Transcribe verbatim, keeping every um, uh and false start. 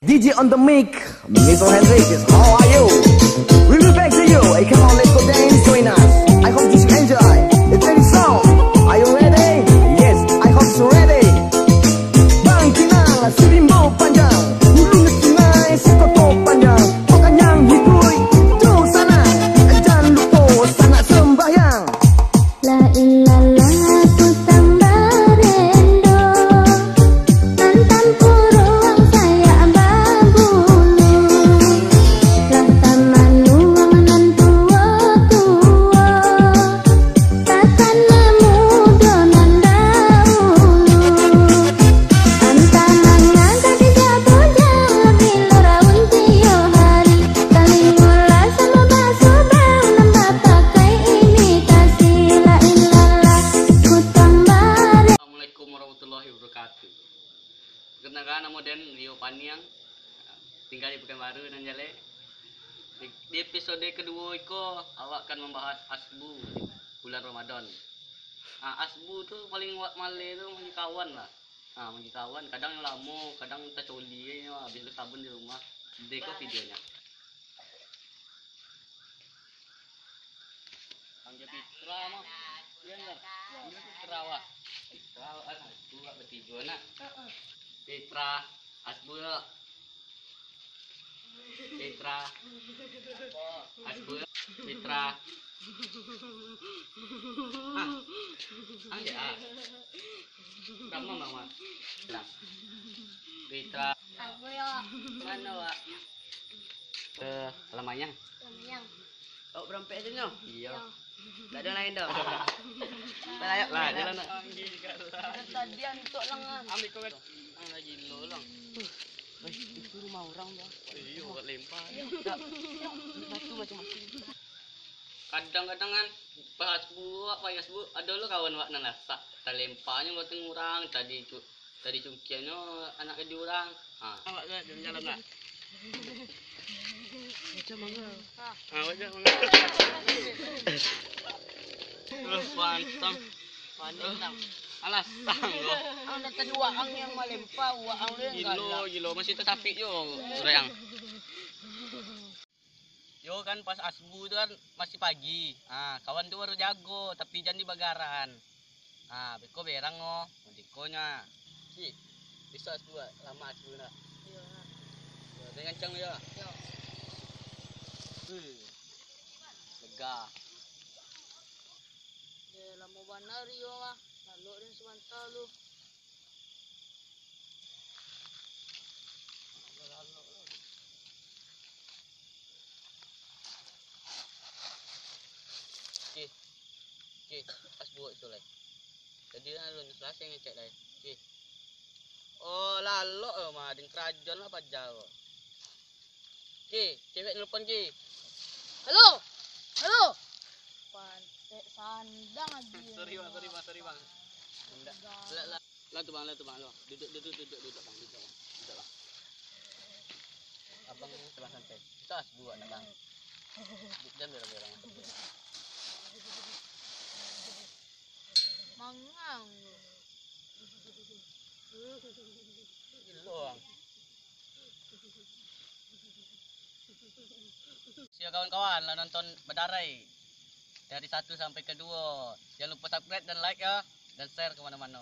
D J on the mic, Mister Henry, how are you? We'll be back to you. Hey, come on, let's go dance, join us. I hope you should enjoy the Chinese song. Are you ready? Yes, I hope you're ready. Bang Kinang, si Rimbo Panjang, hulunya sungai, si Koto Panjang, kok kanyang hidui, tu sana, jan lupo sanak sembahyang. La ilaha, ku tambah rendo, antam puruang sayak babulu, lah tamanuang nan tuo-tuo, takana mudo nan daulu. Antam mangangkak di jabujang, bilo raun tiok hari, talingolah samo basubang, nan bapakai imitasi. La ilaha, ku tambah re- Assalamualaikum warahmatullahi wabarakatuh. Perkenalkan, namo den Rio Paniang, tinggal di Pekanbaru nan jaleh. Di, di episode kaduo iko, awak akan mambahas asbu bulan Ramadan. Ah, asbu tu paling awak maleh tu manjadi kawan lah. Ah, manjadi kawan, kadang nyo lamo, kadang tacoli nyo, habis basabun di rumah. Deko videonyo. Panggil Fitra mah. Iya, iya. Panggil Fitra, wah. Fitra, wah, asbu, wah, batigo, nak. Fitra, asbu, nak. Fitra. Asbu, Fitra. Ah. Anggek, ah. Ramah, Mama. Nah. Fitra. Asbu, yo. Mano, wak? Ke Lamayang. Lamayang. Awak barampek sajo nyo? Iyo. Iyo. Ndak ado lain doh. Lah, ayo. Lah, jalan, nak. Tadi antok lang, ah. Ambil kau kan. Ah, lagi lo lang. Eh, itu rumah orang, Bang. Iyo, buat lempar. Iyo. Batu macam-macam. Kadang-kadang kan, pas asbu, pas asbu, ado lo kawan wak nan lasak, talemparnyo batang urang, tadi tu Tadi cungkiangnyo anak kecil urang. Ha. Awak tu jalan-jalan tak? Macam manga. Ha, macam manga. Terus pantang. Pantang. Alah, tang lo. Ang dari tadi waang yang malempa, waang tu yang galak. Gilo, gilo. Masih tasapik jo urang. Yo kan, pas asbu tu kan masih pagi. Ah, kawan tu baru jago, tapi jan dibagaran. Ah, beko berang oh, madikonyo. Ki, besok asbu, lama asbu nak. Iyo, nah. Yo, dengan cang yo. Yo. Wih, lega. Eh, lamo bana Rio mah. Lalok den sabanta lu. Oke. Oke, pas buat tu lai. Tadi kan alun salasai ngecek lai. Oke. Oh, lalok lo mah, den karajoan lah paja ko. Ki, cewek nelpon, Ki. Halo. Halo. Pantek sandang aja. Sorry, Bang, sorry, Bang, sorry, Bang. Enggak. Lah, lah. Lah tu, Bang, lah tu, Bang, lah. Duduk, duduk, duduk, duduk, Bang, duduk, Bang. Duduk, Bang. Abang ni sebelah santai. Kita asbu nak, Bang. Jangan berang-berang. Mangang. Gilo, Bang. Siap kawan-kawan lah nonton Badarai dari satu sampai ke dua. Jangan lupa subscribe dan like ya, dan share kemana-mana.